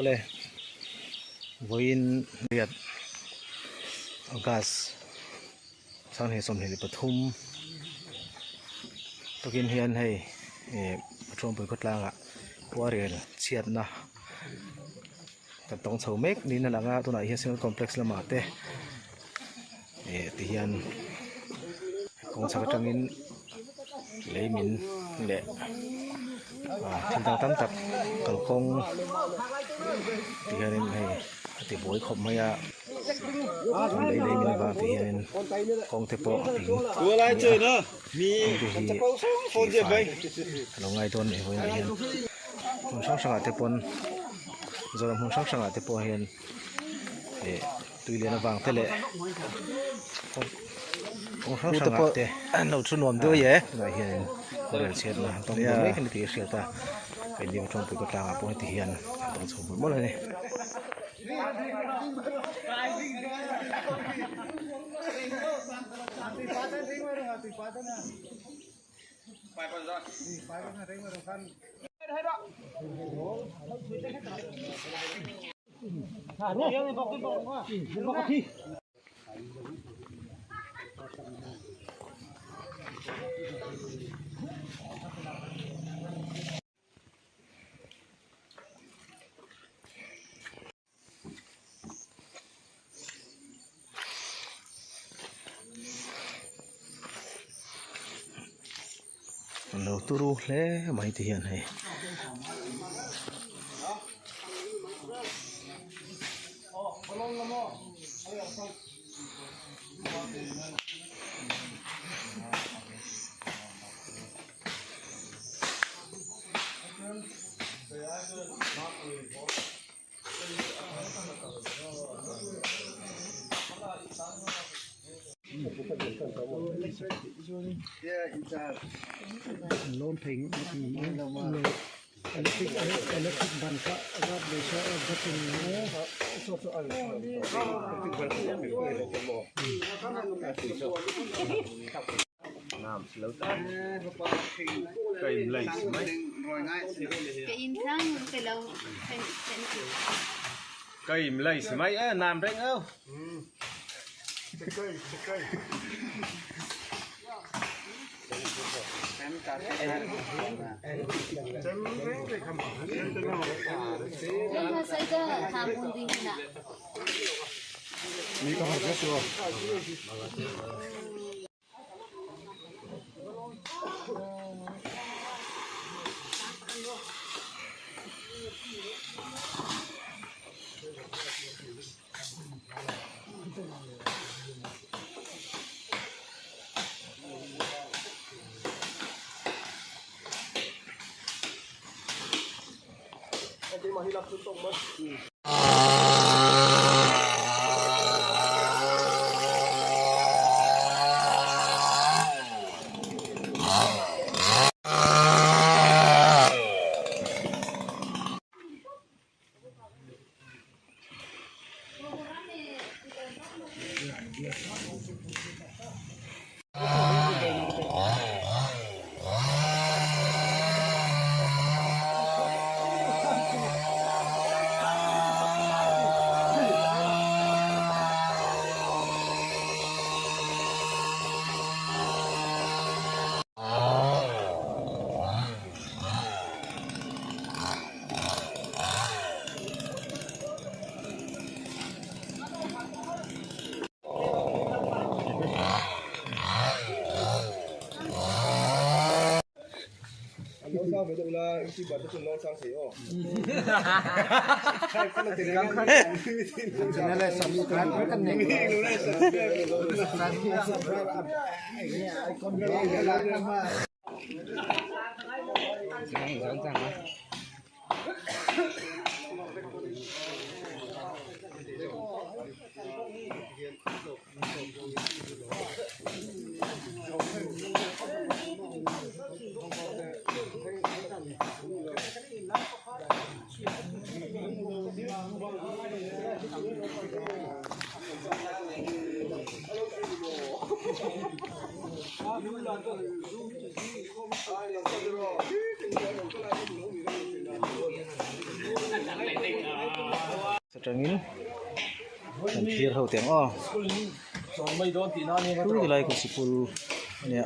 Awle vawiin riat August sanghnih 23 tukin hian hei ih Pathuampui khawtlangah khuarel chhiatna kan tawng chho mek niin a lang a tunah hian Single Complex lamah te ih ti hian kawng chhak atangin lei min leh ah thil dang tam tak kalkawng ti hianin hei a ti buai khawp mai a chuan lei lei min avang ti hianin kawng te pawh a ping ni a kawng te hi tihfai a lo ngai dawn a nih vawiinah hian hmun hrang hrangah te pawn Zoram hmun hrang hrangah te pawh hian ih tui lian avang te leh kawng hrang hrangah te an lo thu nuam deuh e tunah hianin khuarel chhiatna an tawng dawn mek a ni tih a hriat a keini Pathuampui khawtlangah pawh heti hian an tawng chho mawlh mawlh a ni. Lo turu hle mai te hian hei. atangin kan thlir ho teh ang aw chu ti lai khu sikul a nia.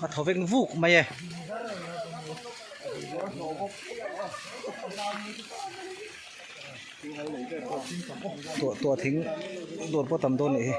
A thaw vek vuk mai e. Tuah tuah thing dawr pawh tam dawn nih hi.